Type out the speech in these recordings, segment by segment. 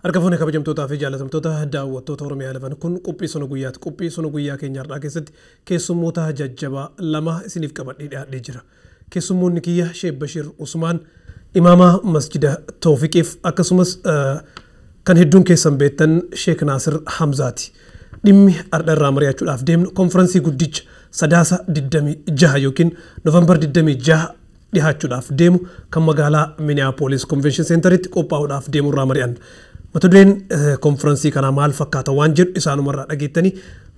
Harka fuune kabajamtootaa fi jaalatamtoota daawwattoota Oromiyaa 11 kun qophii sona guyyaati. Qophii sona guyyaa keenya har'aa keessatti keessummoota jajjabaa lama isiniif qabadhee dhiyaadhee jira. Keessummoonni kiyya Sheek Bashir Usmaan imaama masjida Toofiqiif akkasumas kan hedduun keessan beektan Sheek Naasir Hamzaati. Dhimmi har'a irraa mari'achuudhaaf deemnu konfiraansii guddicha Sadaasa 26 yookiin Noovembar 26 dhihaachuudhaaf deemu kan magaalaa Minneapolis Convention Centeritti qophaa'uudhaaf deemu irraa mari'anna. Mata dureen konfiraansii kanaa maal fakkaata waan jedhu isaanumarraa dhageettanii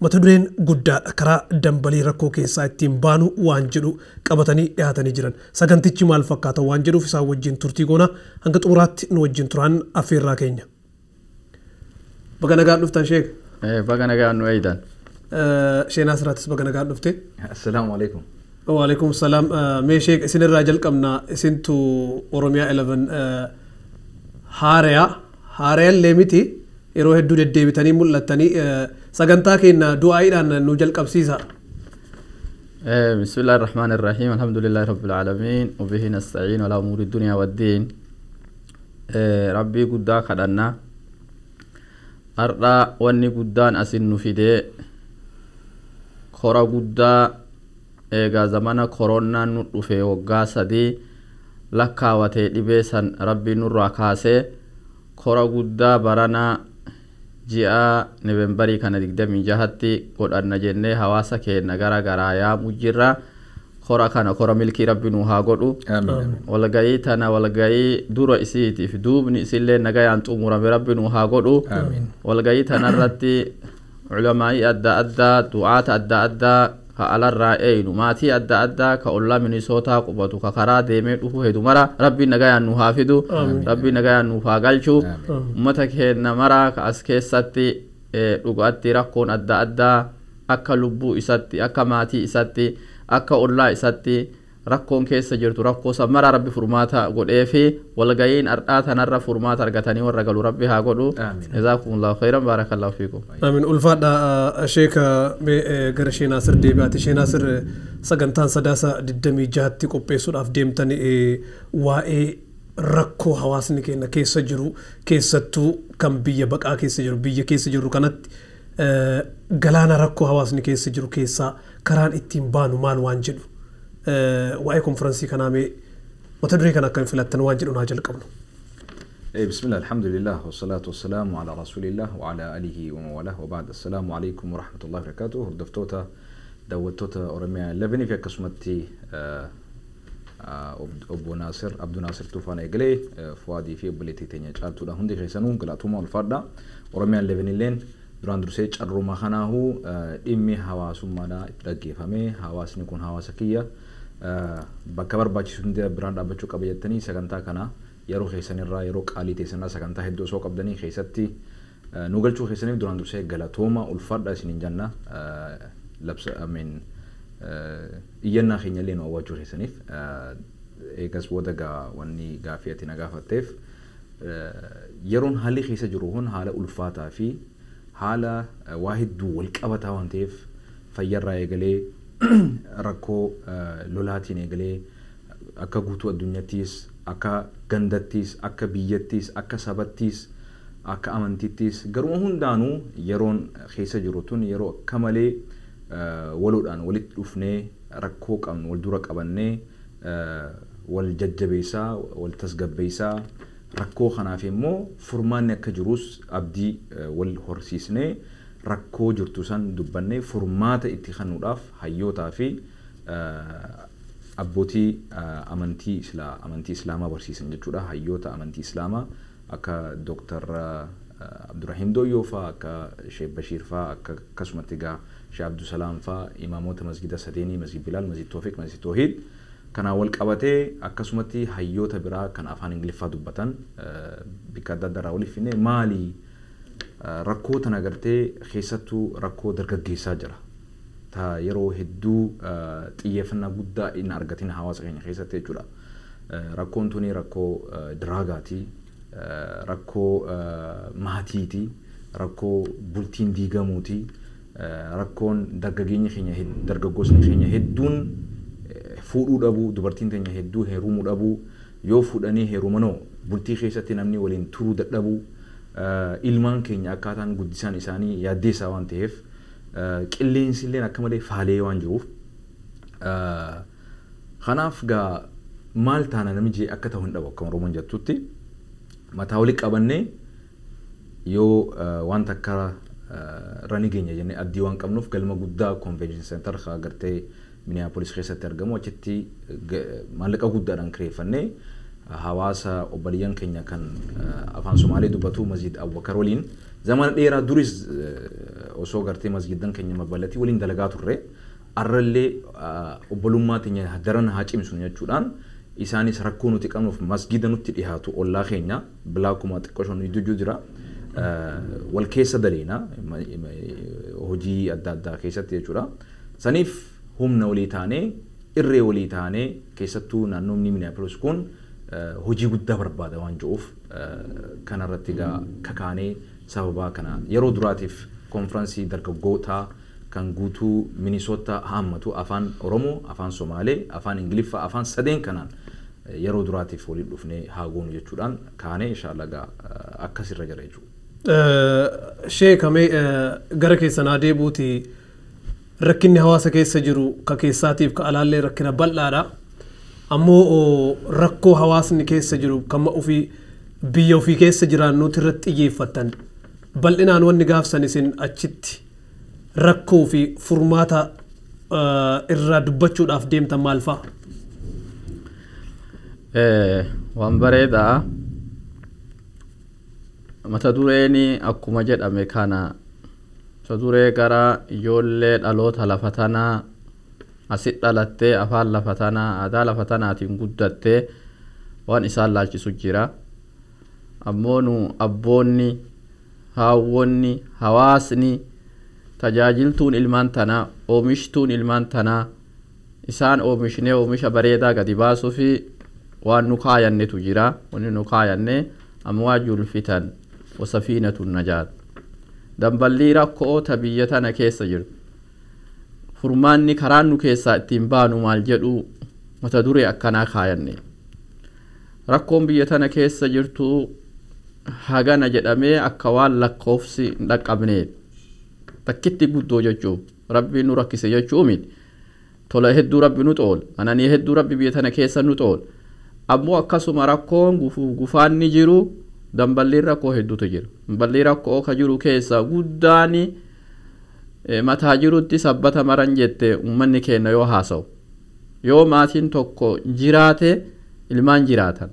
mata dureen guddaadha karaa dambalii rakkoo keessaa ittiin baanu waan jedhu qabatanii dhiyaatanii jiran. Sagantichi maal fakkaata waan jedhuuf isaan wajjin turtii goona hanga xumuraatti nu wajjin turan affeerraa keenya. Baga nagaan dhuftan Sheek. Baga nagaan nu eeydan. Sheek Naasiraatis baga nagaan dhufte. Assalaamu alaikum. Waalaikum salaam. Mee Sheek isinirraa jalqabna isintu Oromiyaa 11 haariyaa. Haariyaallee miti yeroo hedduu deddeebitanii mul'attanii sagantaa keenya du'aa'iidhaan nu jalqabsiisa. Bismillaahi rahmaani rahiim. Alhamdulillaahi rabbil aalamiin. Wabihi nasta'iin walaa umuuri duniyaa waddiin. Rabbii guddaa kadhanna. Har'a wanni guddaan asin nu fidee kora guddaa eegaa zamana koronaan nu dhufe waggaa 3 lakkaawatee dhibee san rabbii nurraa kaasee kora guddaa baranaa ji'a Noovembarii kana 26tti godhanna jennee hawaasa keenya gara garaa yaamuu jirra. Kora kana kora milkii rabbi nu haa godhu. Walgayii tana walgayii dura isiitiif duubni isillee nagayaan xumurame rabbi nu haa godhu. Walgayii tanarratti ulamaa'ii adda addaa du'aata adda addaa ka alarraa eeynu maatii adda addaa ka ollaa Minisootaa qubatu ka karaa deemee dhufu hedu mara rabbi nagayaan nu haa fidu. Rabbi nagayaan nuuf haa galchu. Ummata keenya mara ka as keessatti dhugaatti rakkoon adda addaa akka lubbuu isatti akka maatii isatti akka ollaa isatti rakkoon keessa jirtu rakkoo san mara rabbi furmaata godhee fi walgayiin ardhaa tanarra furmaata argatanii warra galu rabbi haa godhu. Jazaakumullahu khayran baarakallahu fiikum. Amiin. Ulfaadha Sheek gara Sheek Naasir deebi'aati. Sheek Naasir sagantaan Sadaasa 26tti qopheessuudhaaf deemtan waa'ee rakkoo hawaasni keenya keessa jiru keessattuu kan biyya baqaa keessa jiru biyya keessa jiru kanatti galaana rakkoo hawaasni keessa jiru keessaa karaan ittiin baanu maal waan jedhu waa'ee konfiraansii kanaa mee mata duree kana akkamiin filattan waan jedhu naa jalqabnu. Bismillah, alhamdulillah, wasalaatu wasalaamu ala rasuulillah wa ala alihi wa mawalaa wa ba'd. Assalaamu alaikum wa rahmatullahi wa barakaatuh. Hordoftoota daawwattoota Oromiyaa 11 fi akkasumatti obbo Naasir Abduu Naasir Tuufaan eegalee Fuwaadii fi obboleettii teenya caaltuudha. Hundi keessanuu galatooma ulfaadha. Oromiyaa 11 illeen duraan dursee carruma kanaahuu dhimmi hawaasummaadhaa itti dhaggeeffamee hawaasni kun hawaasa kiyya bakka barbaachisu hunda biraan dhaabbachuu qaba jettanii sagantaa kana yeroo keessanirraa yeroo qaalii teessanirraa sagantaa hedduu osoo qabdanii keessatti nu galchuu keessaniif duraan dursee galatooma ulfaadha isiniin jenna. Labsa amiin iyyannaa keenya illee nu awwaachuu keessaniif eegas booda gaa wanni gaaffii ati na gaafatteef yeroon haalli keessa jiru kun haala ulfaataa fi haala waa hedduu wal qabataa waan ta'eef fayyarraa eegalee rakkoo lolaatiin eegalee akka guutuu addunyaattis akka gandattis akka biyyattis akka sabattis akka amantiittis garuma hundaanuu yeroon keessa jiru tun yeroo akka malee waloodhaan walitti dhufnee rakkoo qabnu wal dura qabannee wal jajjabeessaa wal tasgabbeessaa rakkoo kanaaf immoo furmaanni akka jirus abdii wal horsiisnee rakkoo jirtu san dubbannee furmaata itti kennuudhaaf hayyootaa fi abbootii amantii islaamaa barsiisan jechuudha. Hayyoota amantii islaamaa akka Dooktar Abdurrahiim Dooyyoo fa'aa akka Sheek Bashiir fa'aa akka akkasumatti egaa Sheek Abdusalaam fa'aa imaamota masgida sadeenii masjid Bilaal masjid Toofiq masjid Toohid kanaan wal qabatee akkasumatti hayyoota biraa kan afaan Ingiliffaa dubbatan bikka adda addaa irraa waliif finne maali rakkoo tana gartee keessattuu rakkoo dargaggeessaa jira. Ta yeroo hedduu xiyyeeffannaa guddaa hin argatin hawaasa keenya keessatti jechuudha. Rakkoon tuni rakkoo diraagaati, rakkoo maatiiti, rakkoo bultiin diigamuuti, rakkoon dargaggeenya keenya dargaggoosni keenya hedduun fuudhuu dhabuu, dubartiin teenya hedduu heerumuu dhabuu, yoo fuudhanii heerumanoo bultii keessatti namni waliin turuu dadhabuu, Ilmaan keenya akkaataan guddisaan isaanii yaaddeessaa waan ta'eef, qilleensi illee akka malee faalee waan jiruuf, kanaaf gaa maal taana namni jee akka ta'u hin dhabu. Akka Oromoon jettutti mataa walii qabannee yoo waan takka irra ni geenya jennee abdii waan qabnuuf, galma guddaa convention center gartee Minneapolis keessatti argamu achitti maallaqa guddaadhaan kireeffannee, hawaasa obboleeyyan keenya kan afaan Somaalee dubbatu Masjid Abubakar waliin zamana dheeraa duris osoo gartee masjidan keenya mabalatii waliin dalagaa turre, arrallee obbolummaa teenya daran haa cimsu jechuudhaan, isaanis rakkoo nuti qabnuuf masjida nutti dhiyaatu ollaa keenya bilaakuma xiqqoo shan jijjiiruu jira. Wal keessa daleena hojii adda addaa keessatti jechuudha. Saniif humna walii taanee, irree walii taanee, keessattuu naannoonni Minneapolis kun hojii guddaa barbaada waan jiruuf, kanarratti egaa kakaanee sababaa kana yeroo duraatiif konfiraansii dargaggootaa kan guutuu Minisoota haammatu afaan Oromoo, afaan Somaalee, afaan Ingiliffaa, afaan sadeen kanaan yeroo duraatiif waliin dhufnee haa goonu jechuudhaan kaanee, inshallah egaa akkasirra jira jechuudha. Sheekamee gara keessan haa deebuuti. Rakkinni hawaasa keessa jiru ka keessaatiif ka alaallee rakkina bal'aadha. Ammoo rakkoo hawaasni keessa jiru kan ofii biyya ofii keessa jiraannuuti irratti xiyyeeffattan. Bal'inaan wanni gaafsan isin achitti rakkoo fi furmaata irraa dubbachuudhaaf deemtan maal fa'a? Waan bareedaa. Mata dureen akkuma jedhame kana, mata duree gara ijoollee dhaloota lafa tanaa asit dhalattee, afaan lafa tanaa, aadaa lafa tanaatiin guddattee waan isaan laalchisu jira. Ammoo nu abboonni, haawwonni, hawaasni tajaajiltuun ilmaan tanaa, oomishtuun ilmaan tanaa, isaan oomishnee oomisha bareedaa gadi baasuu fi waan nu kaayannetu jira. Wanni nu kaayanne amwaajul fitan wasafiinatu najaat, damballii rakkoo ta biyya tana keessa jirtu, furmaanni karaan nu keessaa ittiin baanu maal jedhu mata duree akkanaa kaayanne. Rakkoon biyya tana keessa jirtu hagana jedhamee akka waan lakkoofsi hin dhaqqabneef takkitti guddoo jechuu, rabbi nu rakkise jechuu miti. Tola hedduu rabbi nu xoola, ananii hedduu rabbi biyya tana keessa nu xoola. Ammoo akkasuma rakkoon gufaanni jiru, damballiin rakkoo hedduutu jira. Damballi rakkoo ka jiru keessa guddaani mataa jirutti sabbata maran jette uummanni keenya yoo haasa'u, yoo maatiin tokko jiraate ilmaan jiraatan.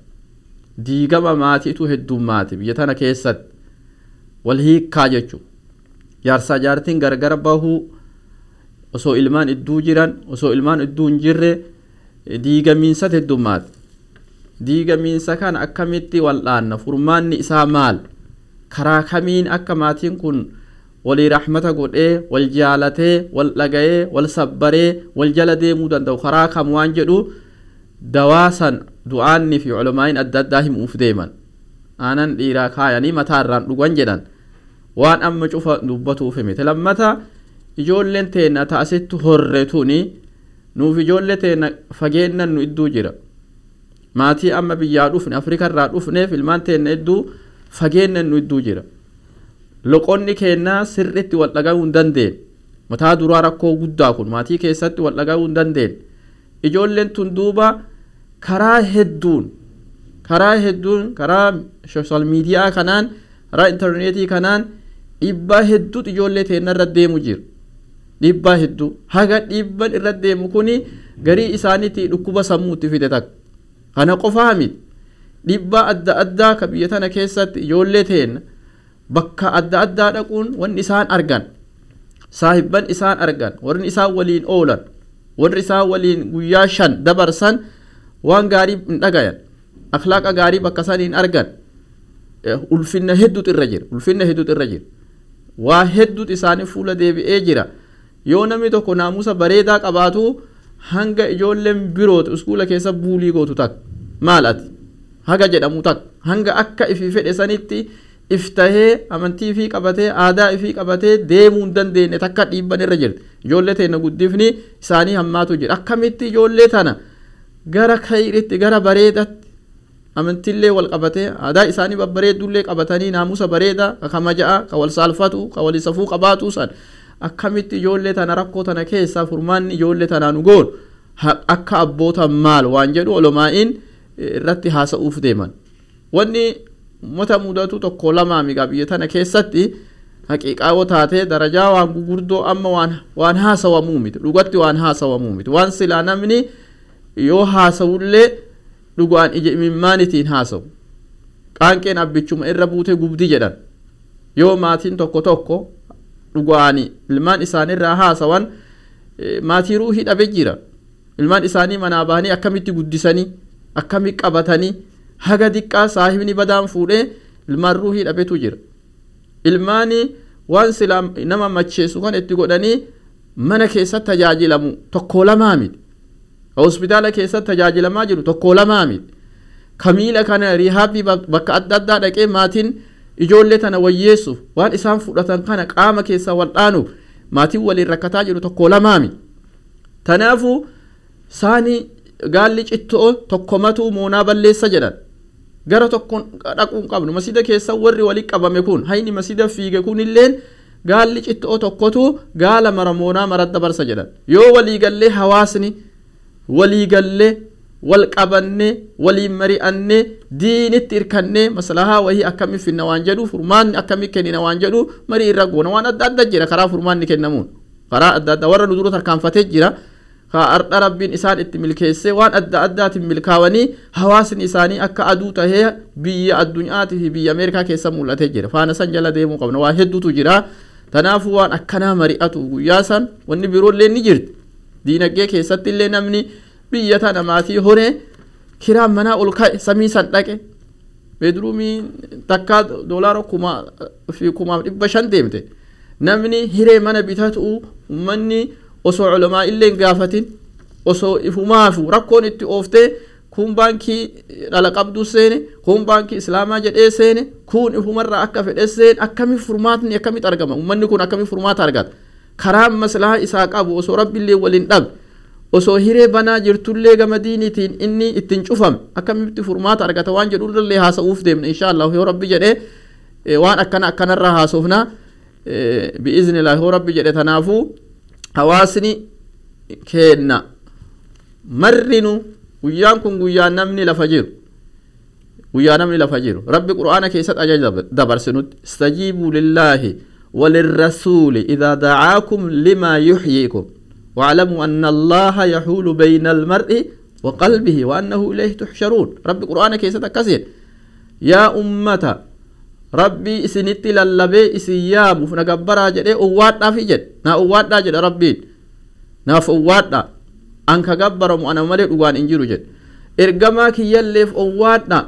Diigama maatiitu heddummaati biyya tana keessatti, wal hiikkaa jechuudha. Jaarsaa jaartiin gargar bahuu, osoo ilmaan idduu jiran, osoo ilmaan idduu hin jirre, diigamiinsatu heddummaati. Diigamiinsa kana akkamitti wal'aanna? Furmaanni isaa maal? Karaa kamiin akka maatiin kun walii rahmata godhee, wal jaalatee, wal dhaga'ee, wal sabbaree, wal jala deemuu danda'u karaa kam waan jedhu, dawaasan du'aanni fi culamaa'iin adda addaa himuuf deeman. Aanan dhiiraa kaayanii mataa irraan dhugan jedhan, waan amma cufa dubbatuuf himite. Lammata ijoolleen teenna taasitti horre tuni nuuf ijoollee teenna fageennan nu idduu jira. Maatii amma biyyaa dhufne, Afrika irraa dhufneef, ilmaan teenna idduu fageennan nu idduu jira. Loqonni keennaa sirritti wal dhaga'uu hin dandeenye. Mataa duraa rakkoo guddaa kun maatii keessatti wal dhaga'uu hin dandeenye. Ijoolleen tun duuba karaa hedduun, karaa social media kanaan, karaa intarneetii kanaan dhiibbaa hedduutu ijoollee teenna irra deemu jira. Dhiibbaa hedduu, haga dhiibban irra deemu kuni garii isaaniitti dhukkuba sammuutti fide takka. Kana qofaa miti, dhiibbaa adda addaa ka biyya tana keessatti ijoollee teenna bakka adda addaa dhaquun wanni isaan argan, saahibban isaan argan, warri isaan waliin oolan, warri isaan waliin guyyaa 5 dabarsan waan gaarii hin dhagayan, akhlaaqa gaarii bakka san hin argan. Ulfinna hedduutu irra jira, ulfinna hedduutu irra jira, waa hedduutu isaanii fuula deebi'ee jira. Yoo namni tokko naamusa bareedaa qabaatu, hanga ijoolleen birootu iskuula keessa bully gootu takka, maal ati haga jedhamu takka, hanga akka ifii fedhe sanitti iftahee, amantii ifii qabatee, aadaa ifii qabatee deemuu hin dandeenye takka dhiibban irra jirti. Ijoollee teenya guddifni isaanii hammaatu jira. Akkamitti ijoollee tana gara kayritti, gara bareedatti Amantiillee wal qabatee aadaa isaanii babbareeddullee qabatanii naamusa bareedaa ka kamaja'a ka wal saalfatu ka wal safuu qabaatu san akkamitti ijoollee tana rakkoo tana keessaa furmaanni ijoollee tanaa nu goonu akka abboota maal waan jedhu olomaa'iin irratti haasa'uuf deeman. Wanni uummata mudatu tokko lamaa migaa biyya tana keessatti haqiiqaa yoo taate darajaa waan gugurdoo amma waan haasawamuu miti, dhugatti waan haasawamuu miti, waan silaa namni yoo haasawullee dhugaan ija imimmaanitiin haasawu. Qaanqeen abbichuma irra buute gubdi jedhan. Yoo maatiin tokko tokko dhugaani ilmaan isaanirraa haasawan, maatii ruuhii dhabe jira. Ilmaan isaanii manaa bahanii akkamitti guddisanii akkamitti qabatanii haga diqqaa saahibni badaan fuudhee ilmaan ruuhii dhabetu jira. Ilmaani waan silaa nama macheessu kan itti godhanii mana keessatti tajaajilamu tokko lamaa miti. Hospitaala keessatti tajaajilamaa jiru tokko lamaa miti. Kamiila kana rihaabii bakka adda addaa dhaqee maatiin ijoollee tana wayyeessuuf waan isaan fudhatan kana qaama keessaa wal dhaanuuf maatiin waliin rakkataa jiru tokko lamaa miti. Tanaafuu saani gaalli cittoo tokkomatu moonaa balleessa jedhan. Gara tokkoon dhaquu hin qabnu. Masjida keessa warri walitti qabame kun hayni masjida fiige kun illeen gaalli cittoo tokkotu gaala mara moonaa mara dabarsa jedhan. Yoo waliigallee hawaasni waliigallee wal qabannee waliin mari'annee diinitti hirkannee maslahaa wahii akkamii finna waan jedhu furmaanni akkamii kennina waan jedhu marii irra goona. Waan adda adda jira karaa furmaanni kennamuun karaa adda addaa warra nu dura tarkaanfatee jira. Haa ardha rabbiin isaan itti milkeessee waan adda addaatiin milkaawanii hawaasni isaanii akka aduu tahee biyya addunyaatii fi biyya Ameerikaa keessa mul'atee jira. Faana san jala deemuu qabna, waa hedduutu jira. Tanaafuu waan akkanaa mari'atu guyyaa san wanni biroollee ni jirti. Diinagdee keessatti illee namni biyya tana maatii horee kiraan manaa ol ka'e samii san dhaqe beedruumii takkaa $2,500 deemte. Namni hiree mana bitatu uummanni osoo culamaa illee hin gaafatin osoo ifumaafu rakkoon itti ooftee kun baankii dhala qabdu seene, kun baankii islaamaa jedhee seene, kun ifumarraa akka fedhe seene, akkami furmaatni akkamitti argama? Uummanni kun akkami furmaata argata? Karaan maslahaa isaa qabu osoo rabbiillee waliin dhabe osoo hiree banaa jirtullee gama diiniitiin inni ittiin cufame akkamitti furmaata argata waan jedhurrallee haasa'uuf deemna inshaallah yoo rabbi jedhee. Waan akkana akkanarraa haasofna bi'iznillah yoo rabbi jedhe. Tanaafuu hawaasni keenna marrinu guyyaan kun guyyaa namni lafa jiru, guyyaa namni lafa jiru rabbi qur'aana keessatti ajaja dabarsinutti istajiibuu lillaahi walirrasuuli idaa dacaakum limaa yuxyiikum واعلموا أن الله يحول بين المرء وقلبه وأنه إليه تحشرون. ربي قرآن كيسة كسير يا أمة ربي إسنتي للبي إسيام فنقبرا جدي أوات في جد نا أوات جد ربي ناف أوات أنك قبر أنا ملك وان إنجيرو جد إرجما كي يلف أواتنا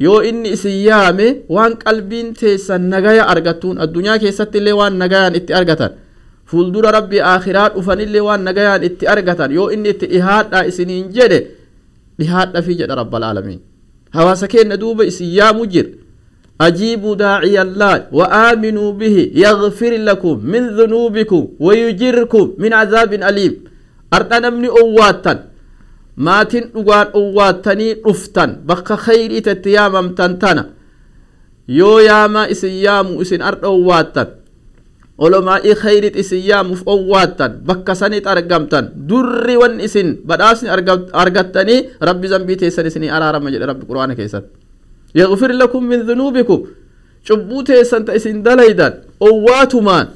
yoo inni isin yaame waan qalbiin teessan nagaya argattuun addunyaa keessatti illee waan nagayaan itti argatan fuuldura rabbi aakhiraa dhufanillee waan nagayaan itti argatan yoo inni itti dhihaadhaa isiniin jedhe dhihaadha fi jedha rabbal aalamiin. Hawaasa keenya duuba isin yaamu jira. أجيبوا داعي الله وآمنوا به يغفر لكم من ذنوبكم ويجركم من عذاب أليم. أرنا من أواتن maatiin dhugaan owwaattanii dhuftan bakka khayrii itti yaamamtan tana yoo yaamaa isin yaamu isin ardha owwaattan olomaa'ii khayrit isin yaamuuf owwaattan bakka sanit argamtan durri wan isin badhaasni argattanii rabbi zambii teessan isinii araarama jedhe rabbi qur'aana keessatti. يغفر لكم من ذنوبكم cubbuu teessan ta isin dalaydan owwaatumaan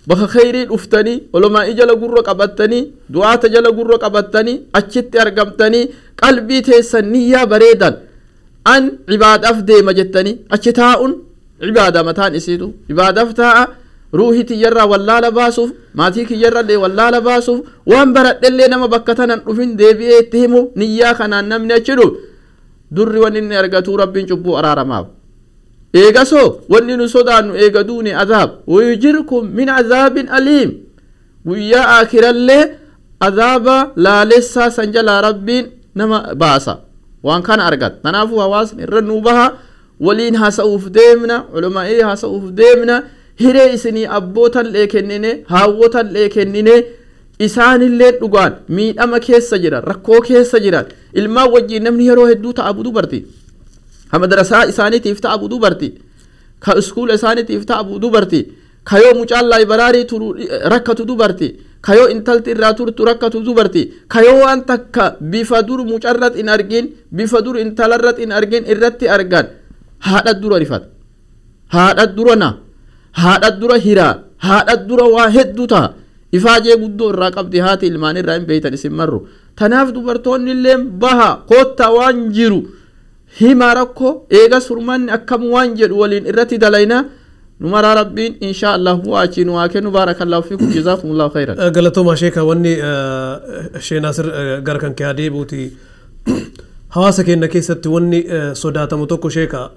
bakka khayrii dhuftanii olomaa'ii jala gurra qabattanii du'aata jala gurra qabattanii achitti argamtanii qalbii teessan niyyaa bareedan an cibaadaaf deema jettanii achi taa'uun cibaada mataan isiitu cibaadaaf taa'a ruuhii tiyyarraa wallaala baasuuf maatii kiyyarrallee wallaala baasuuf waan baradhellee nama bakka tanan dhufin deebi'ee itti himu niyyaa kanaan namni achi dhufu durri wanni inni argatuu rabbiin cubbuu araaramaaf. Eegasoo wanni nu sodaannu eega duune azaab wayujirkum min azaabin aliim guyyaa aakirallee azaaba laalessaa san jalaa rabbiin nama baasa waan kana argata. Kanaafuu hawaasni irra nuu baha waliin haasa'uuf deemna culamaa'ii haasa'uuf deemna hiree isinii abbootallee kennine haawwotallee kennine isaanillee dhugaan miidhama keessa jiran rakkoo keessa jiran ilmaan wajjiin namni yeroo hedduu ta'a dubarti. Ha madrasaa isaaniitiif ta'abu dubarti. Ka iskuula isaaniitiif ta'abu dubarti. Ka yoo mucaan laayibaraarii turu rakkatu dubarti. Ka yoo intalti irraa turtu rakkatu dubarti. Ka yoo waan takka bifa dur mucarrat hin argin, bifa dur intalarrat hin argin irratti argan, haadha dura rifata. Haadha dura na. Haadha dura hiraa. Haadha dura waa hedduu ta'a. Ifaajee guddoo irraa qabdi haati ilmaan irraa hin beeytan isin marru. Tanaaf dubartoonni illee baha koottaa waan jiru hima rakkoo eegas furmaanni akkam waan jedhu waliin irratti dalayna. Numaraa Rabbiin insha Allah bu'aa achii nu haa kennu. Baarakallahu fiikum, jazaakumullahu khayran. Galatooma sheeka. Wanni Shee Naasir gara kan kee deebi'uti. Hawaasa keenya keessatti wanni sodaatamu tokko, sheeka,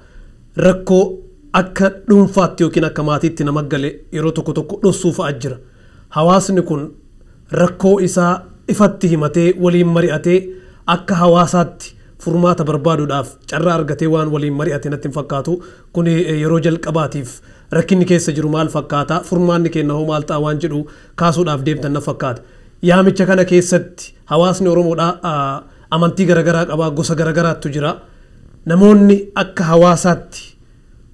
rakkoo akka dhuunfaatti yookiin akka maatiitti nama gale yeroo tokko tokko dhossuu fa'aa jira. Hawaasni kun rakkoo isaa ifatti himatee waliin mari'atee akka hawaasaatti furmaata barbaaduudhaaf carraa argatee waan waliin mari'ate natti hin fakkaatu. Kun yeroo jalqabaatiif rakkinni keessa jiru maal fakkaata, furmaanni keenya hoo maal ta'a waan jedhu kaasuudhaaf deemtan na fakkaata. Yaamicha kana keessatti hawaasni Oromoodhaa amantii garaagaraa qabaa, gosa garaagaraatu jira. Namoonni akka hawaasaatti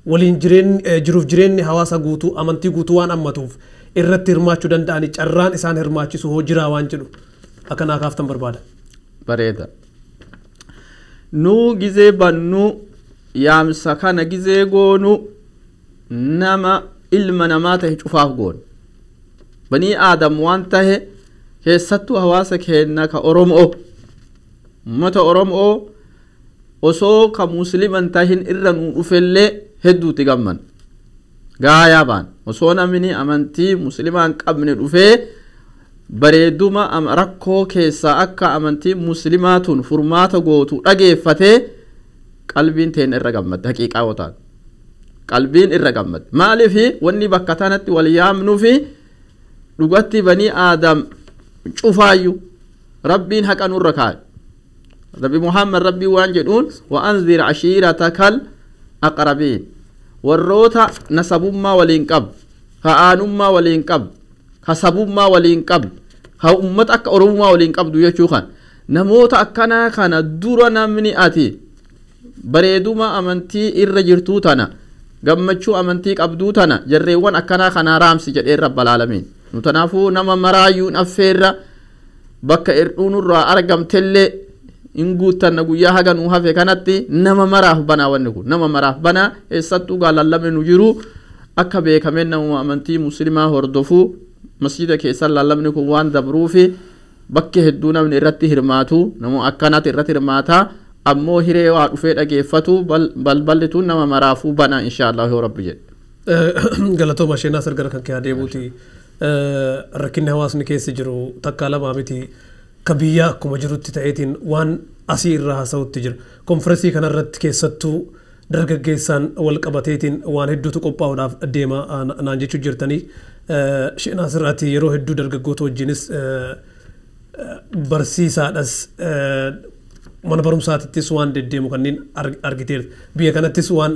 waliin jireenyi jiruuf jireenyi hawaasa guutuu amantii guutuu waan hammatuuf irratti hirmaachuu danda'ani, carraan isaan hirmaachisu hoo jiraa waan jedhu akka naa kaaftan barbaada. Bareeda. Nuu gizee bannu yaamsa kana gizee goonu nama ilma namaa tahe cufaaf goonu. Banii Aadam waan tahe keessattuu hawaasa keenya ka Oromoo, ummata Oromoo osoo ka musliman tahin irra nuu dhufellee hedduutti gamman. Gaayaa baan osoo namni amantii muslimaa hin qabne dhufee bareeduma rakkoo keessaa akka amantii muslimaa tun furmaata gootu dhageeffatee qalbiin teen irra gammadde. Haqiiqaa yoo taate qalbiin irra gammadde. Maaliif wanni bakka tanatti wal yaamnuufi dhugatti banii Aadam cufaayyu Rabbiin haqa nurra kaa'e. Rabbi Muhammad Rabbii waan jedhuun: "Wa anzir ashiiratakal aqrabiin", warroota nasabummaa waliin qabu, ka aanummaa waliin qabu, ka sabummaa waliin qabu, ka ummata akka Oromummaa waliin qabdu jechuu kan namoota akkanaa kana dura namni ati bareeduma amantii irra jirtuu tana, gammachuu amantii qabduu tana jarreewwan akkanaa kanaa raamsi jedheen Rabbal aalamiin nu. Tanaafuu nama maraayyuun affeerra bakka irdhuu nurraa argamtellee hin guuttanna. Guyyaa haga nuu hafe kanatti nama maraaf banaa, wanni kun nama maraaf banaa. Eessattuu gaa lallabni nu jiru akka beekameen namuma amantii muslimaa hordofuu masjida keessan lallabni kun waan dabruufi bakki hedduu namni irratti hirmaatu nama akkanatti irratti hirmaataa. Ammoo hiree waa dhufee dhageeffatu balballi tun nama maraafuu banaa, insha Allah, yoo Rabbi jedhe. Galatooma Shee Naasir. Gara kan kee adeemuuti. Rakkinni hawaasni keessa jiru takkaa lamaa miti. Ka biyyaa akkuma jirutti ta'eetiin waan asii irraa haasa'utti jira. Konferensii kanarratti keessattuu dargaggeessaan wal qabateetiin waan hedduutu qophaa'uudhaaf deema naan jechuu jirtanii. Shee Naasir, ati yeroo hedduu dargaggoota wajjinis barsiisaadhas, mana barumsaatittis waan deddeemu kanneen argiteerta. Biyya kanattis waan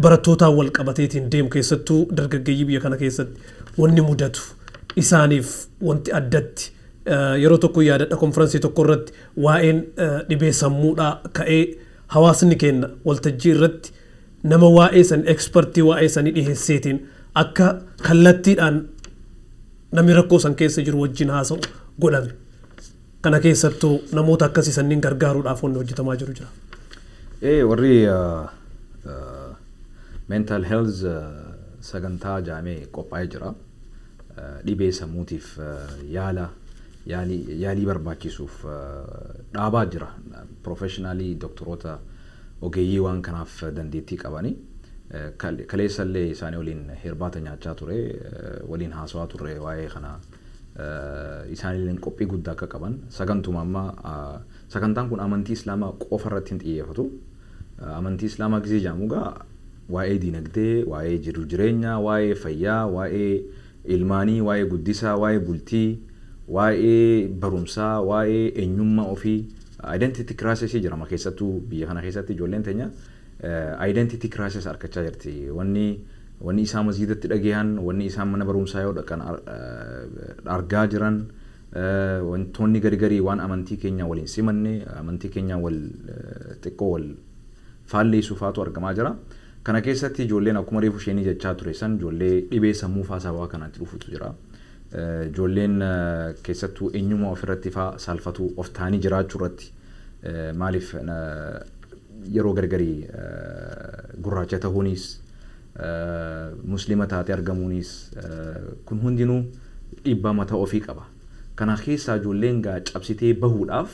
barattootaan wal qabateetiin deemu, keessattuu dargaggeeyyii biyya kana keessatti wanni mudatu isaaniif wanti addatti yeroo tokko yaadadha, konferansii tokko irratti waa'een dhibee sammuudhaa ka'ee hawaasni keenya waltajjii irratti nama waa'ee san ekspertii waa'ee sanii dhiheesseetiin akka kallattiidhaan namni rakkoo san keessa jiru wajjin haasa'u godhame. Kana keessattuu namoota akkasii sanniin gargaaruudhaaf wanni hojjetamaa jiru jira. Warri mental health sagantaa jaamee qophaa'ee jira. Dhibee sammuutiif yaala yaalii barbaachisuuf dhaabaa jira. Professionaalii doktoroota ogeeyyii waan kanaaf dandeettii qabani. Kaleessallee isaanii waliin hirbaata nyaachaa ture, waliin haasawaa turre waa'ee kana. Isaanillee qophii guddaa akka qaban sagantuma amma sagantaan kun amantii Islaamaa qofa irratti hin xiyyeeffatu. Amantii Islaamaa gisee jedhamu gaa waa'ee dinagdee, waa'ee jiru jireenyaa, waa'ee fayyaa, waa'ee ilmaanii, waa'ee guddisaa, waa'ee bultii, waa'ee barumsaa, waa'ee eenyummaa ofii, identity crisis jedhama. Keessattuu biyya kana keessatti ijoolleen teenya identity crisis argachaa jirti. Wanni isaan masgiidatti dhagahan, wanni isaan mana barumsaa yoo dhaqan argaa jiran, wantoonni gari garii waan amantii keenya waliin simanne, amantii keenya wal xiqqoo wal faalleessuu faatu argamaa jira. Kana keessatti ijoolleen akkuma reefu isheenii jechaa ture san ijoollee dhibee sammuu faa sababa kanaatti dhufutu jira. Ijoolleen keessattuu eenyummaa ofirratti faa saalfatuu of ta'anii jiraachuu irratti maaliif yeroo gargarii gurraacha ta'uunis muslima taatee argamuunis kun hundinuu dhiibbaa mataa ofii qaba. Kana keessaa ijoolleen gaa cabsitee bahuudhaaf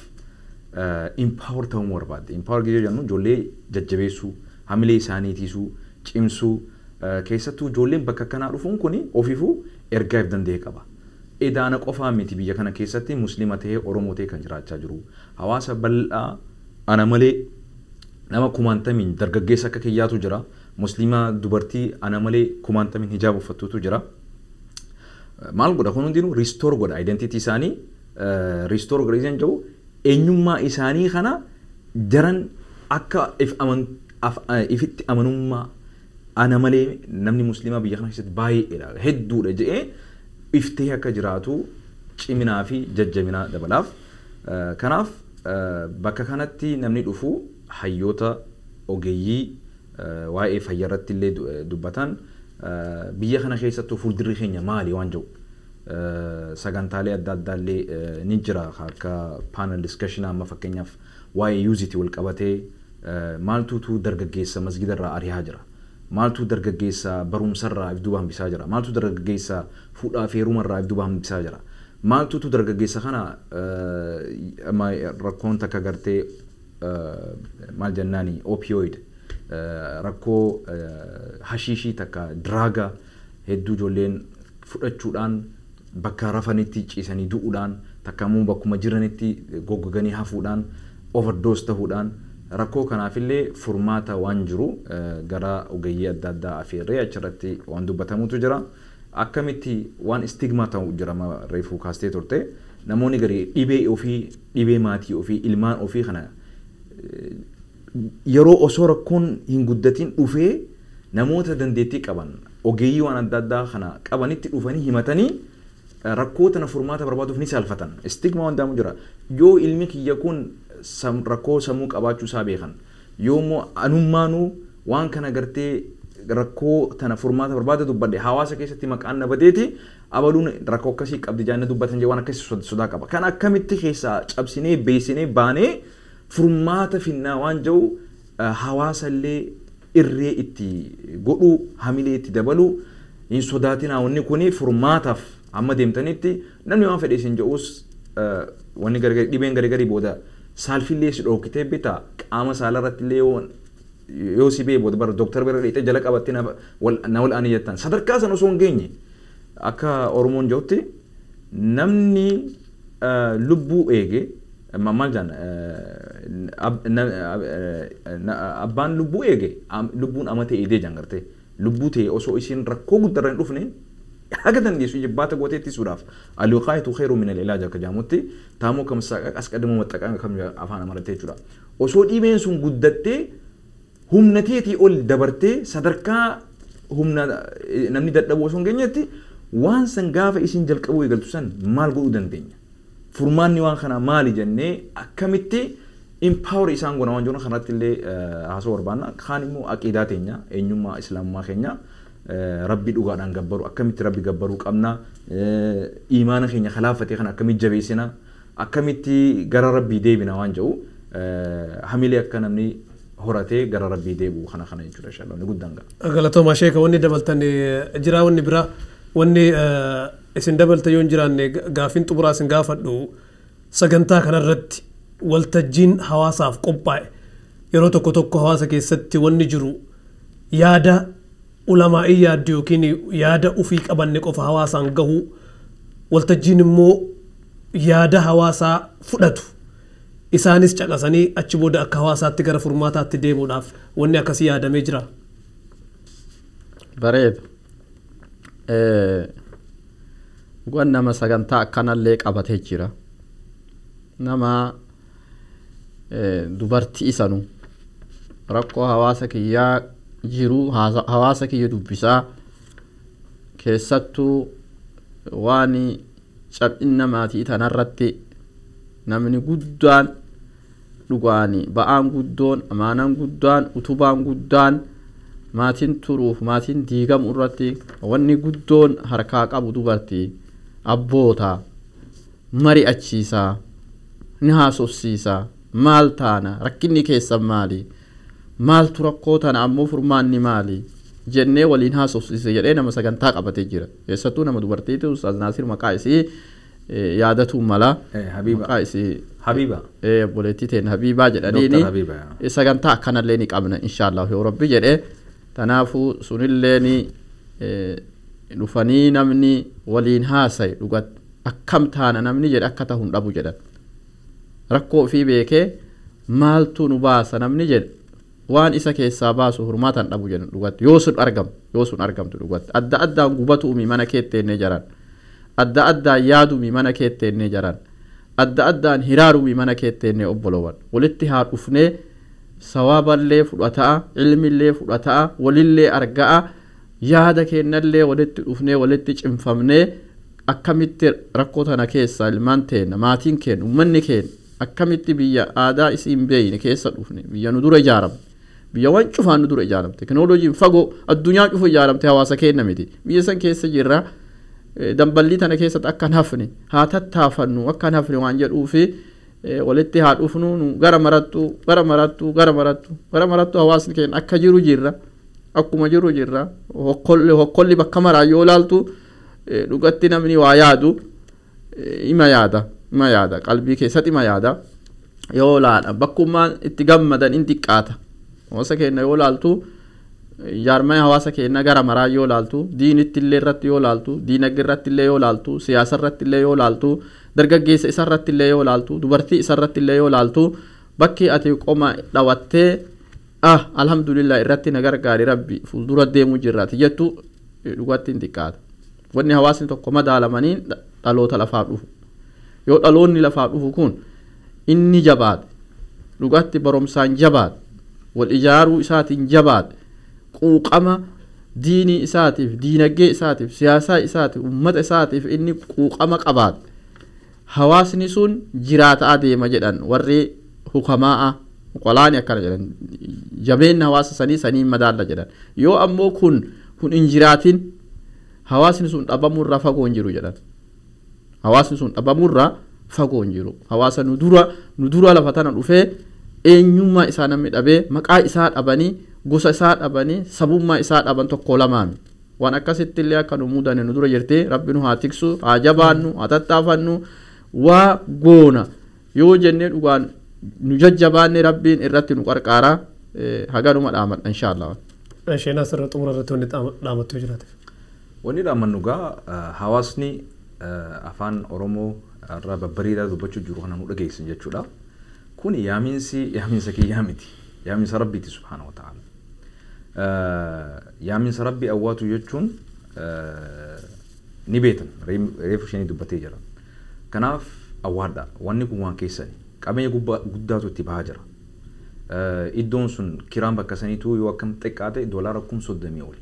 empower ta'uu barbaadde. Empower gizee jennu ijoollee jajjabeessuu, hamilee isaanii tiisuu, cimsuu keessattuu ijoolleen bakka kanaa dhufuun kun ofiifuu ergaa if danda'e qaba. Edaana qofaa miti biyya kana keessatti muslima ta'ee Oromoo ta'ee kan jiraachaa jiru. Hawaasa bal'aa ana malee nama kumaantamiin dargaggeessa akka kiyyaatu jira. Muslima dubartii ana malee kumaantamiin hijaaba uffattuutu jira. Maal godha kun hundinuu restore godha identity isaanii restore godha isaan jedhu eenyummaa isaanii kana daran akka ifitti amanummaa ana malee namni musliimaa biyya kana keessatti baay'eedha hedduudha jedhee iftee akka jiraatu ciminaa fi jajjabinaa dabalaaf. Kanaaf bakka kanatti namni dhufu hayyoota ogeeyyii waa'ee fayyaa irratti illee dubbatan biyya kana keessattuu fuuldurri keenya maali waan jedhu sagantaalee adda addaa illee ni jira akka panel discussion amma fakkeenyaaf waa'ee yuuzitii wal qabatee maaltuutu dargaggeessa masgida irraa ari'aa jira. Maaltu dargaggeessa barumsarraa if duuba hambisaa jira. Maaltu dargaggeessa fuudhaa fi heerumarraa if duuba hambisaa jira. Maaltuutu dargaggeessa kana rakkoon takka gartee maal jennaani opioid rakkoo hashiishii takka diraaga hedduu ijoolleen fudhachuudhaan bakka rafanitti ciisanii du'uudhaan takka immoo bakkuma jiranitti goggoganii hafuudhaan overdose ta'uudhaan rakkoo kanaafillee furmaata waan jiru gara ogeeyyii adda addaa afeerree achirratti waan dubbatamutu jira. Akkamitti waan istigmaa ta'u jira reefuu kaastee turte namoonni garii dhibee ofii dhibee maatii ofii ilmaan ofii kana yeroo osoo rakkoon hin guddatin dhufee namoota dandeettii qaban ogeeyyii waan adda addaa kana qabanitti dhufanii himatanii rakkoo tana furmaata barbaaduuf ni saalfatan. Istigmaa waan jedhamu jira. Yoo ilmi kiyya kun rakkoo sammuu qabaachuu isaa beekan yoo immoo anummaanuu waan kana gartee rakkoo tana furmaata barbaada dubbadhe hawaasa keessatti maqaan na badeeti abaluun rakkoo akkasii qabdi jaanne dubbatan jee waan akkasii sodaa qaba. Kan akkamitti keessaa cabsinee beesinee baanee furmaata finnaa waan jiru hawaasa illee irree itti godhuu hamilee itti dabaluu hin sodaatinaa wanni kuni furmaataaf amma deemtanitti namni waan fedhe isin jedhus wanni gargari dhibeen gargari booda saalfillee si dhookitee bitaa qaama saalarratti illee yoo si bee booda bara dooktar bira dheexee jala qabattee na wal ani jettan sadarkaa sana osoo hin geenye akka Oromoon jedhutti namni lubbuu eege maal jaan abbaan lubbuu eege lubbuun amate eedee jaan gartee lubbuu ta'e osoo isiin rakkoo guddarra hin dhufne haga dandeessu jibbaata gootee ittisuudhaaf alwiqaayitu khayru min al-ilaaj akka jedhamutti taamoo kam asqadimuu maxxaqaa kam afaan amaarattee jechuudha. Osoo dhibeen sun guddattee humna teetii ol dabartee sadarkaa humna namni dadhabuu osoo hin geenyetti waan san gaafa isin jalqabuu eegaltu san maal godhuu dandeenya? Furmaanni waan kanaa maali jennee akkamitti empower isaan goona waan jiru kanatti illee haasoo barbaanna. Kaan immoo aqiidaa teenya eenyummaa islaamummaa keenya rabbi dhugaadhaan gabbaru akkamitti rabbi gabbaruu qabna imaana keenya kalaafatee kana akkamitti jabeessina akkamitti gara rabbii deebina waan jedhu hamilee akka namni horatee gara rabbii deebi'u kana kana jechuudha inshallah ni guddaan ga'a. Galatooma sheeka wanni dabaltan jira wanni biraa wanni isin dabalta yoo hin jiraanne gaafiin xumuraa isin gaafadhu sagantaa kanarratti waltajjiin hawaasaaf qophaa'e yeroo tokko tokko hawaasa keessatti wanni jiru yaada ulamaa'ii yaaddu yookiin yaada ofii qabanne qofa hawaasaan gahuu waltajjiin immoo yaada hawaasaa fudhatu isaanis caqasanii achi booda akka hawaasaatti gara furmaataatti deemuudhaaf wanni akkasii yaadamee jira. Bareeda. Wan nama sagantaa akkanallee qabatee jira. Nama dubartii isanu rakkoo hawaasa kiyyaa jiru hawaasa kiyya dubbisaa keessattuu waan cab'inna maatii tanarratti namni guddaan Dhugaani ba'aan guddoon, amaanaan guddaan, utubaan guddaan maatiin turuuf maatiin diigamu irratti wanni guddoon harkaa qabu dubartii abboota mari'achiisaa, ni haasofsiisaa. Maal taana, rakkinni keessan maali, maaltu rakkoo tana, ammoo furmaanni maali jennee waliin haasofsiise jedhee nama sagantaa qabatee jira. Keessattuu nama dubartiiti. Ustaaz Naasir maqaa isii yaadatuu mala. Habiiba. Maqaa isii Habiiba. Obboleettii teen Habiibaa jedhaniini. Dr. Habiiba, yaa. Sagantaa akkanallee ni qabna inshaallah yoo rabbi jedhe. Tanaafuu sunillee ni dhufanii namni waliin haasaye dhugat akkam taana namni jedhe akka ta'u hin dhabu jedhan. Rakkoo ofii beekee maaltu nu baasa namni jedhe waan isa keessaa baasu hirmaatan dhabu jedhan dhugatti yoo sun argamu, yoo sun argamtu dhugatti. Adda addaan gubatuumi mana keetteennee jaran, adda addaan yaadumi mana keetteennee jaran, adda addaan hiraarumi mana keetteennee. Obbolowan walitti haa dhufnee sawaaballee fudhata'a, ilmillee fudhata'a, walillee arga'a, yaada kennallee walitti dhufnee walitti cimfamnee akkamitti rakkoo tana keessa ilmaan teenna, maatiin keenya, uummanni keenya akkamitti biyya aadaa isii hin beeyne keessa dhufne, biyya nu dura ijaaramte, biyya waan cufaan nu dura ijaaramte, teknooloojiin fagoo addunyaa cufu ijaaramte, hawaasa keenya miti biyya san keessa jirra. Damballii tana keessatti akka hin hafne haa tattaafannu, akka hin hafne waan jedhuufi walitti haa dhufnu. Nu gara marattu, gara marattu, gara marattu, gara marattu hawaasni keenya akka jiru jirra, akkuma jiru jirra. Hokkolli hokkolli bakka maraa yoo ilaaltu dhugatti namni waa yaadu ima yaada, ima yaada, qalbii keessatti ima yaada. Yoo laala bakkummaan itti gammadan in xiqqaata. Hawaasa keenya yoo laaltu, jaarmaya hawaasa keenya gara maraa yoo laaltu, diinitti illee irratti yoo laaltu, diinagdee irratti illee yoo laaltu, siyaasa irratti illee yoo laaltu, dargaggeessa isa irratti illee yoo laaltu, dubartii isa irratti illee yoo laaltu, bakki ati qoma dhawattee ah alhamdulillah irratti na gargaari rabbi fuuldura deemuu jirraati jettu dhugatti hin xiqqaata. Wanni hawaasni tokko madaalamaniin dhaloota lafaa dhufu. Yoo dhaloonni lafaa dhufu kun inni jabaate, dhugatti baromsaan jabaate, wal ijaaruu isaatiin jabaate, quuqama diinii isaatiif, diinagdee isaatiif, siyaasaa isaatiif, ummata isaatiif inni quuqama qabaate, hawaasni sun jiraataa deema jedhan warri hukamaa'a qolaani akkana jedhan. Jabeenna hawaasa sanii saniin madaalla jedhan. Yoo ammoo kun hin jiraatin hawaasni sun dhabamuurraa fagoo hin jiru jedhan. Hawaasni sun dhabamuurraa fagoo hin jiru. Hawaasa nu dura lafa tana dhufee eenyummaa isaa namni dhabee, maqaa isaa dhabanii, gosa isaa dhabanii, sabummaa isaa dhaban tokko lamaami. Waan akkasitti illee akka nu mudane nu dura jirti. Rabbi nu haa tiksu, haa jabaannu, haa tattaafannu. Waa goona yoo jennee dhugaan nu jajjabaanne rabbiin irratti nu qarqaara. Haganuma dhaamadha inshaallah. Isheen asirra xumura irratti wanni dhaamattu yoo jiraate. Wanni dhaamannu gaa hawaasni afaan Oromoo irraa babbareedaa dubbachuu jiru kana nu dhageessan jechuudha. Kun yaaminsi yaaminsa kiyyaa miti. Yaaminsa rabbiiti subhaana wa ta'ala. Yaaminsa rabbii awwaatu jechuun ni beetan, reefu isheenii dubbatee jira. Kanaaf awwaadha. Wanni kun waan keessani. Qabeenya guddaatu itti bahaa jira. Iddoon sun kiraan bakka saniituu yoo akkam xiqqaate $30,000 oli.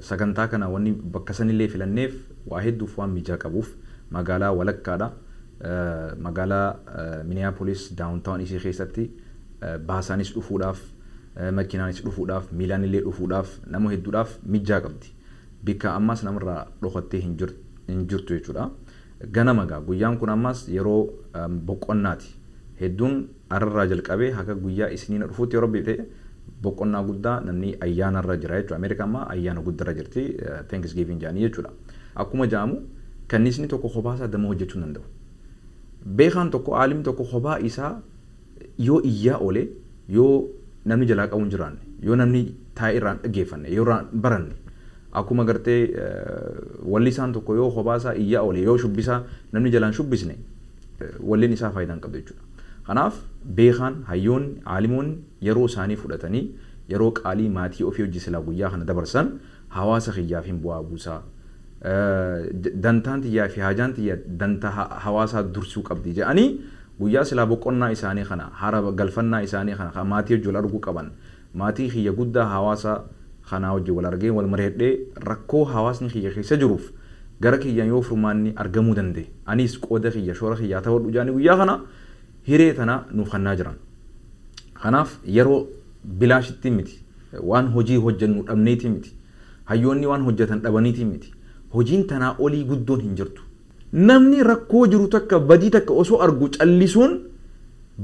Sagantaa kana wanni bakka sanillee filanneef waa hedduuf waan mijaa qabuuf magaalaa walakkaadha. Magaalaa Minneapolis downtown isii keessatti baasaanis dhufuudhaaf, makiinaanis dhufuudhaaf, miilaan illee dhufuudhaaf nama hedduudhaaf mijaa qabdi. Bikka ammas namarraa dhokattee hin jirtu jechuudha. Ganama gaa guyyaan kun ammas yeroo boqonnaati. Hedduun ararraa jalqabee haga guyyaa isiniin dhufuutti yeroo ta'e boqonnaa guddaa namni ayyaanarra jira jechuudha. Ameerikaa ammaa ayyaana guddaarra jirti, Thanksgiving jedhanii jechuudha. Akkuma jedhamu kanniisni tokko kophaa isaa dama hojjechuu hin danda'u. Beekaan tokko, aalimni tokko kophaa isaa yoo iyyaa oole, yoo namni jalaa qabu hin jiraanne, yoo namni taa'ee irraan dhaggeeffanne, yoo irraan baranne, akkuma gartee wallisaan tokko yoo kophaa isaa iyyaa oole, yoo shubbisaa namni jalaan shubbisne, walleen isaa faayidaa hin qabdu jechuudha. Kanaaf beekaan, hayyoonni, aalimoonni yeroo isaanii fudhatanii yeroo qaalii maatii ofii hojii silaa guyyaa kana dabarsan hawaasa kiyyaaf hin bu'aa buusaa. Dantaan tiyyaa fi haajaan tiyya dantaa hawaasaa dursuu qabdi jedhanii guyyaa silaa boqonnaa isaanii kana, hara galfannaa isaanii kana maatii hojii wal arguu qaban, maatii kiyya guddaa hawaasa kanaa hojii wal argee wal mari'adhee rakkoo hawaasni kiyya keessa jiruuf gara kiyyaan yoo furmaanni argamuu danda'e anis qooda kiyya shoora kiyyaa ta'uu jedhanii guyyaa kana Hiree tana nuuf kennaa jiran. Kanaaf yeroo bilaashitti miti. Waan hojii hojjennu dhabneeti miti. Hayyoonni waan hojjetan dhabaniiti miti. Hojiin tanaa olii guddoon hin jirtu. Namni rakkoo jiru takka badii takka osoo argu callisuun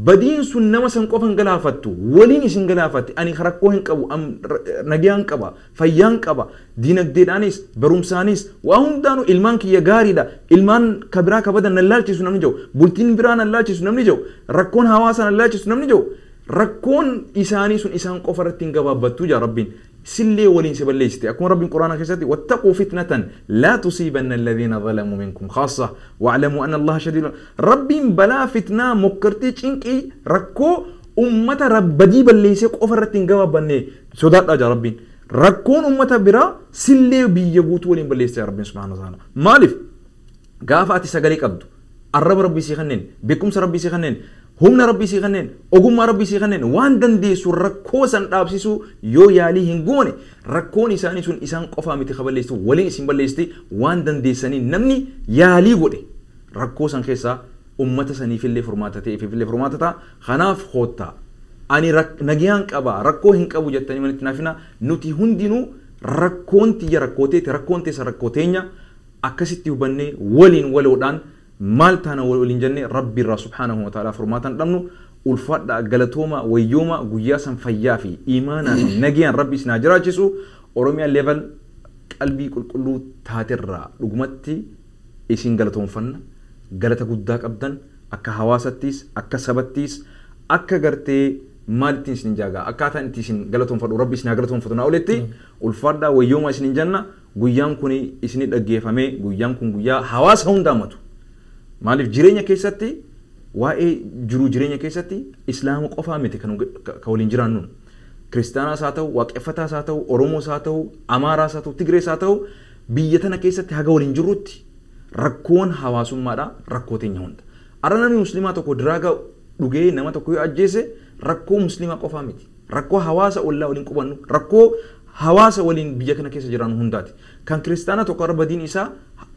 badiin sun nama san qofa hin galaafattu, waliin isin galaafatti. Ani rakkoo hin qabu, nagayaan qaba, fayyaan qaba, diinagdeedhaanis barumsaanis waa hundaanuu ilmaan kiyya gaariidha, ilmaan ka biraa ka badan nan laalchisu namni jiru, bultiin biraa nan laalchisu namni jiru, rakkoon hawaasaa nan laalchisu namni jiru, rakkoon isaanii sun isaan qofa irratti hin gabaabbattu jaa Rabbiin. Sillee waliin si balleessite. Akkuma Rabbiin Quraana keessatti wattaquu fitnatan laa tusiibanna alladhiina zalamuu minkum khaassa wa'lamuu anna Allaha shadiidul. Rabbiin balaa fitnaa mokkortii cinqii rakkoo ummata badii balleessee qofa irratti hin gabaabbanne sodaadhaa jaa Rabbiin. Rakkoon ummata biraa sillee biyya guutuu waliin balleessite Rabbiin subhaanahu wa ta'ala. Maaliif? Gaafa ati sagalee qabdu, arraba Rabbii sii kenneen, beekumsa Rabbii sii kenneen, humna Rabbii sii kenneen, ogummaa Rabbii sii kenneen, waan dandeessu rakkoo san dhaabsisuu yoo yaalii hin goone rakkoon isaanii sun isaan qofaa miti kaballeessitu, waliin isin balleessiti. Waan dandeessanii namni yaalii godhe rakkoo san keessaa ummata saniifillee furmaata ta'eefillee furmaata ta'a. Kanaaf koottaa, ani nagayaan qaba, rakkoo hin qabu jettanii manitti naafina. Nuti hundinuu rakkoon tiyya rakkoo teeti, rakkoon teessa rakkoo teenya akkasitti hubannee waliin waloodhaan maal taana waliin jennee Rabbi irraa subhaanahu wa ta'ala furmaata hin dhabnu. Ulfaadhaa, galatooma, wayyooma, guyyaa san fayyaa fi imaanaa fi nagayaan Rabbi isin haa jiraachisu. Oromiyaa level qalbii qulqulluu taaterraa dhugumatti isin galatoonfanna. Galata guddaa qabdan akka hawaasattis, akka sabattis, akka gartee maalittiin isin jaagaa akkaataan itti isin galatoonfadhu Rabbi isin haa galatoonfatu naa olitti. Ulfaadhaa, wayyooma isin jenna. Guyyaan kun isin dhaggeeffamee, guyyaan kun guyyaa hawaasa hundaa matu. Maaliif jireenya keessatti waa'ee jiruu jireenya keessatti islaama qofaa miti kan waliin jiraannu. Kiristaanaas haa ta'u, waaqeffataas haa ta'u, Oromoos haa ta'u, Amaaraas haa ta'u, Tigrees haa ta'u, biyya tana keessatti haga waliin jirrutti rakkoon hawaasummaadha rakkoo teenya hunda. Arra namni musliimaa tokko diraaga dhugee nama tokko yoo ajjeese rakkoo musliimaa qofaa miti. Rakkoo hawaasa ollaa waliin qubannu, rakkoo hawaasa waliin biyya kana keessa jiraannu hundaati. Kan kiristaana tokko arra badiin isaa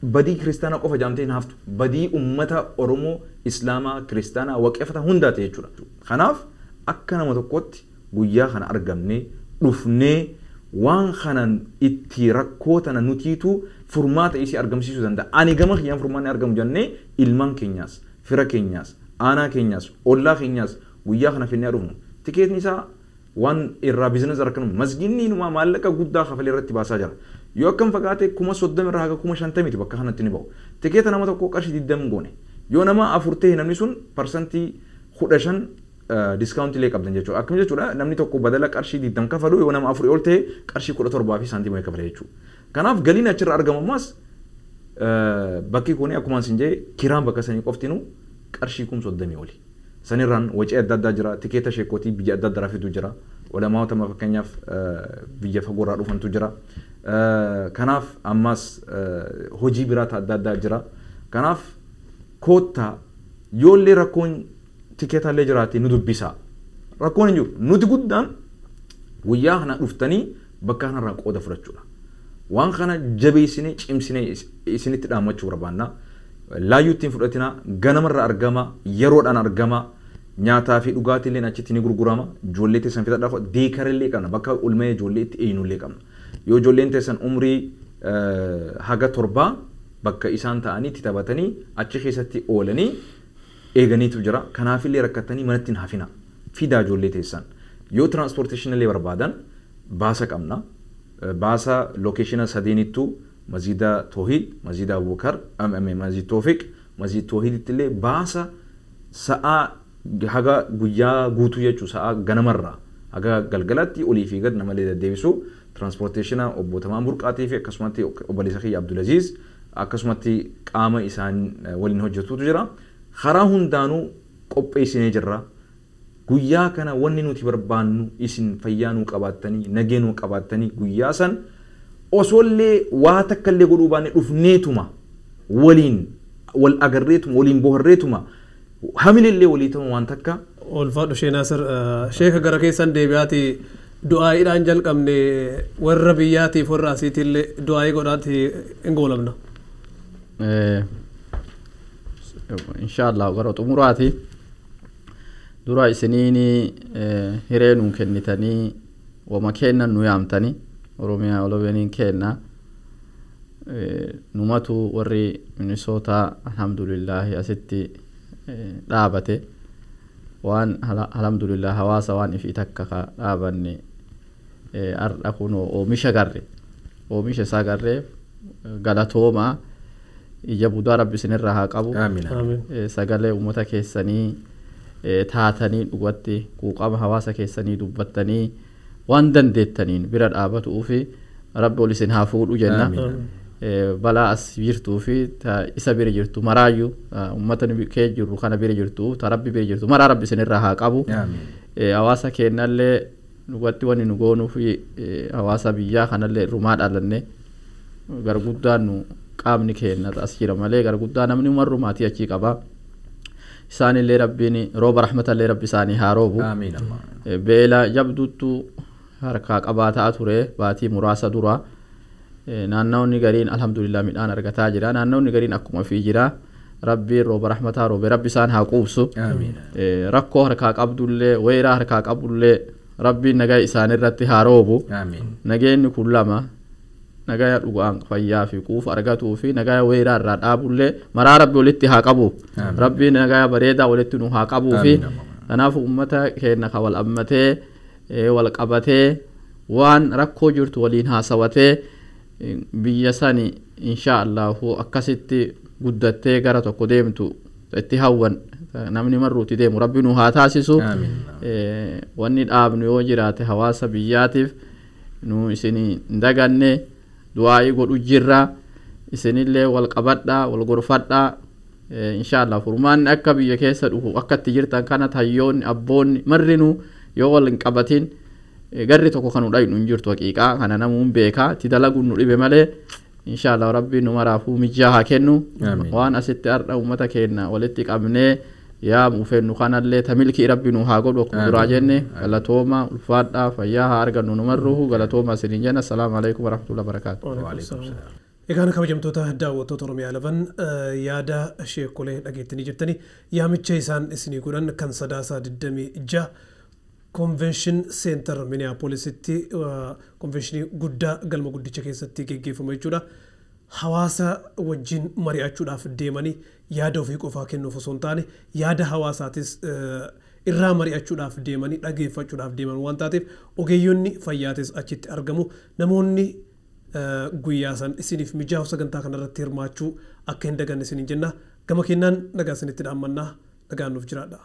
badii kiristaana qofa jaamtee hin haftu. Badii ummata Oromoo, Islaamaa, Kiristaanaa, waaqeffata hundaati jechuudha. Kanaaf akka nama tokkotti guyyaa kana argamnee dhufnee waan kanan itti rakkoo tana nutiitu furmaata isii argamsiisuu danda'a. Ani gama kiyyaan furmaanni argamu jennee ilmaan keenyaas, fira keenyaas, aanaa keenyaas, ollaa keenyaas guyyaa kana finnee dhufnu. Tikeetni isaa waan irraa biizinasa arganu masginni inumaa maallaqa guddaa kafalee irratti baasaa jira. Yoo akkam fagaate 30,000 irraa haga 50,000 bakka kanatti ni ba'u. Tikeeta nama tokko qarshii 20 goone. Yoo nama 4 ta'e namni sun 15% diskaawuntii illee qabdan jechuudha. Akkam jechuudha, namni tokko badala qarshii 20 kafalu yoo nama 4 ol ta'e qarshii 17 fi saantima kafala jechuudha. Kanaaf galiin achirra argamu ammas bakki kun akkuma isin jee kiraan bakka sanii qoftinu qarshii 30,000 oli. Sanirraan wacii adda addaa jira, tikeeta sheekotii biyya adda addaa fidu jira, ulamaawota fakkeenyaaf biyya fagoorraa dhufantu jira. Kanaaf ammas hojii biraata adda addaa jira. Kanaaf koottaa, yoollee rakkoon tikeetaallee jiraate nu dubbisaa. Rakkoon hin jiru. Nuti guddaan guyyaa kana dhuftanii bakka kanarraa qooda fudhachuudha. Waan kana jabeessinee cimsinee isinitti dhaammachuu barbaanna. Laayyuu ittiin fudhatina, ganamarra argama, yeroodhaan argama, nyaataa fi dhugaatiillee achitti ni gurgurama. Ijoollee teessan fitadhaa, deekarallee qabna, bakka ulmee ijoollee itti eenyullee qabna. Yoo ijoolleen teessan umrii haga 7 bakka isaan ta'anii itti taphatanii achi keessatti oolanii eeganiitu jira. Kanaafillee rakkatanii manatti hin hafina. Fidaa ijoollee teessan. Yoo tiraanspoorteeshinillee barbaadan baasa qabna. Baasa lookeeshina sadeenittuu masjida Toohid, masjida Abubakar, masjid Toofiq, masjid Toohiditti illee baasa sa'aa haga guyyaa guutuu jechuu sa'aa ganamarraa haga galgalatti olii fi gad namallee deddeebisu. Tiraanspoorteeshina obbo Tamaan Burqaatii fi akkasumatti obboleessa kiyya Abdulaziz akkasumatti qaama isaan waliin hojjetutu jira. Karaa hundaanuu qopheessinee jirra. Guyyaa kana wanni nuti barbaannu isin fayyaa nuu qabaattanii, nagee nuu qabaattanii guyyaa san osoollee waa takka illee godhuu baanne dhufneetuma waliin wal agarreetuma waliin boharreetuma hamilillee walii ta'u waan takka. Ulfaadhu Sheekh Naasir, sheeka gara keessan deebi'aati du'aa'iidhaan jalqabne warra biyyaatiif warra asiitiillee du'aa'ii godhaati hin goolamna. Inshaallah gara xumuraati. Dura isiniin hiree nuun kennitanii wama kennan nu yaamtanii Oromiyaa Olobeniin kenna. Numatu warri Minisootaa alhamdulillahi asitti dhaabate waan alhamdulillah hawaasa waan ifii takka ka dhaabanne har'a kunoo oomisha garre oomisha isaa garree galatoomaa ija budaa rabbi isinirraa haa qabu. Sagalee uummata keessanii taatanii dhugatti quuqama hawaasa keessanii dubbattanii waan dandeettaniin bira dhaabatuu fi rabbi ol isin haa fuudhu jenna. Balaa as jirtuu fi isa bira jirtu maraayyuu uummata kee jirru kana bira jirtu ta rabbi bira jirtu maraa rabbi isinirraa haa qabu. Hawaasa keenyallee dhugatti wanni nu goonuu fi hawaasa biyyaa kanallee rumaa dhalanne garguddaan nu qaamni keenya as jira malee garguddaa namni marrumaatii achii qaba. Isaanillee rabbiin rooba rahmatallee rabbi isaanii haa roobu. Beela jabduuttu harkaa qabaataa ture baatii muraasa dura. Naannoonni gariin alhamdulillah midhaan argataa jira. Naannoonni gariin akkuma fi jira. Rabbiin rooba rahmataa roobe rabbi isaan haa quubsu. Rakkoo harkaa qabdullee weeraa harkaa qabullee rabbiin nagaa isaanirratti haa roobu. Nageenyi kun lama. Nagaya dhugaan fayyaa fi quufa argatuu fi nagaya weeraa irraa dhaabullee maraa rabbi walitti haa qabu. Rabbiin nagaya bareedaa walitti nu haa qabuu fi kanaaf uummata keenya ka wal ammatee wal qabatee waan rakkoo jirtu waliin haasawatee biyya sani insha Allahu akkasitti guddattee gara tokko deemtu itti hawwan namni marruutti deemu rabbi nu haa taasisu. Wanni dhaabnu yoo jiraate hawaasa biyyaatiif nu isin hin daganne du'aa'ii godhu jirra isinillee wal qabadhaa wal gorfadhaa insha Allah furmaanni akka biyya keessa dhufu akka itti jirtan kana hayyoonni abboonni marrinuu yoo wal hin qabatin garri tokko kan nu dhaynu hin jirtu haqiiqaa kana namuun beekaa itti dalaguun nu dhibe malee insha Allah rabbiin nu maraafuu mijjaa haa kennu. Waan asitti har'a uummata keenya walitti qabnee yaa muufennu kanallee ta milkii rabbi nu haa godhu akkuma duraa jenne galatooma ulfaadhaa fayyaa haa argannu nu marruuhu galatooma isiniin jenna. Assalaamu alaikum warahmatullahi wabarakaatu. Egaan kabajamtoota daawwattoota Oromiyaa Lafan yaada sheekolee dhageettanii jirtanii yaamicha isaan isinii godhan kan Sadaasa 26 Convention Center Minneapolisitti konvenshinii guddaa galma guddicha keessatti geggeeffamu jechuudha. Hawaasa wajjin mari'achuudhaaf deemanii yaada ofii qofaa kennuuf osoo hin taane yaada hawaasaatis irraa mari'achuudhaaf deemanii dhageeffachuudhaaf deeman waan taateef ogeeyyonni fayyaatis achitti argamu. Namoonni guyyaa san isiniif mijaa'u sagantaa kanarratti hirmaachuu akka hin daganne isiniin jenna. Gama kennaan nagaa isinitti dhaammannaa nagaan nuuf jiraadha.